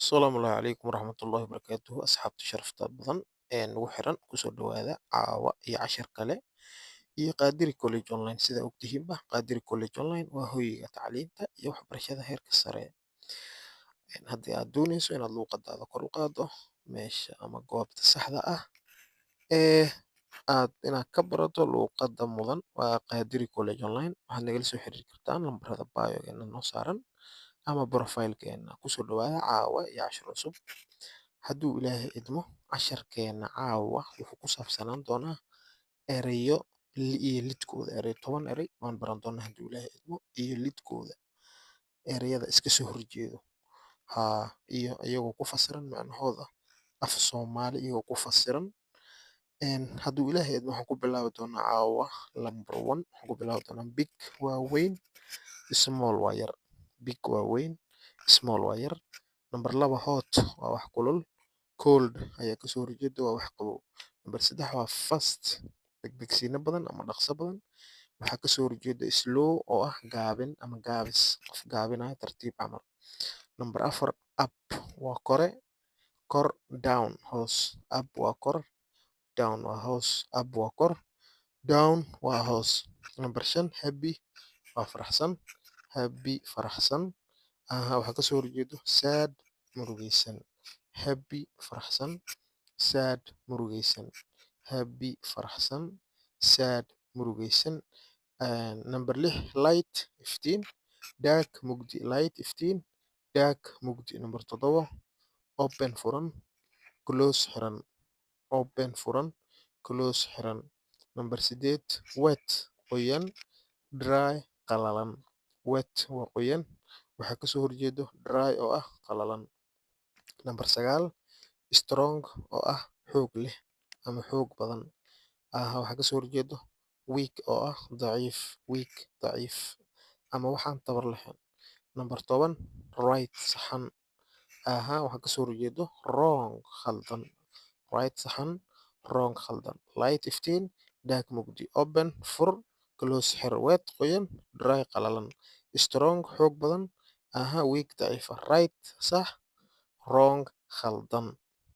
Asalaamu calaykum waraxmatullaahi wabarakaatuh. Asxaabta sharafta badan ee nagu xiran, kusoo dhawaada caawa iyo cashar kale iyo Qaadiri College Online. Sida ogtihiinba, Qaadiri College Online waa hoyga tacliinta iyo waxbarashada heerka sare. Haddii aad dooneyso inaad luuqadaada kor u qaaddo, meesha ama goobta saxda ah ee aad inaad ka barato luuqadda mudan waa Qaadiri College Online. Waxaad nagala soo xiriiri kartaan lambarada bio-geena noo saaran ama profile-keena. Kusoo dhawaada caawa iyo cashar cusub. Hadduu Ilaahay idmo, casharkeena caawa wuxuu ku saabsanaan doonaa ereyo iyo lidkooda. Erey, 10 erey waan baran doonaa hadduu Ilaahay idmo, iyo lidkooda, ereyada iska soo horjeedo haa, iyo iyagoo ku fasiran macnahooda af Soomaali iyagoo ku fasiran. Hadduu Ilaahay idmo, waxaan ku bilaabi doonaa caawa number one. Waxaan ku bilaabi doonaa: big waa weyn, small waa yar. Big waa weyn, small waa yar. Number 2, hot waa wax kulul, cold ayaa kasoo horjeeda, waa wax qabow. Number 3 waa fast, degdegsiino badan ama dhaqso badan. Waxaa kasoo horjeeda slow oo ah gaabin ama gaabis, qof gaabinaya, tartiib camal. Number 4, up waa kore, kor, down hoos. Up waa kor, down waa hoos. Up waa kor, down waa hoos. Number 5, happy waa faraxsan. Happy, faraxsan. Aha, waxaa kasoo horjeedo sad, murugaysan. Happy, faraxsan; sad, murugaysan. Happy, faraxsan; sad, murugaysan. Number 6, light iftiin, dark mugdi. Light iftiin, dark mugdi. Number 7, open furan, close xiran. Open furan, close xiran. Number 8, wet qoyan, dry qalalan. Wet waa qoyan, waxaa kasoo horjeedo dry oo ah qalalan. Nambar 9, strong oo ah xoog leh ama xoog badan. Waxaa kasoo horjeedo weak oo ah daciif. Weak, daciif ama waxaan tabar lahayn. Nambar 10, right saxan. Waxaa kasoo horjeedo wrong, khaldan. Right saxan, wrong khaldan. Light iftiin, dark mugdi. Open fur, close xir. Wet qoyan, dry qalalan. Strong xoog badan, weak daciif. Right sax, wrong khaldan.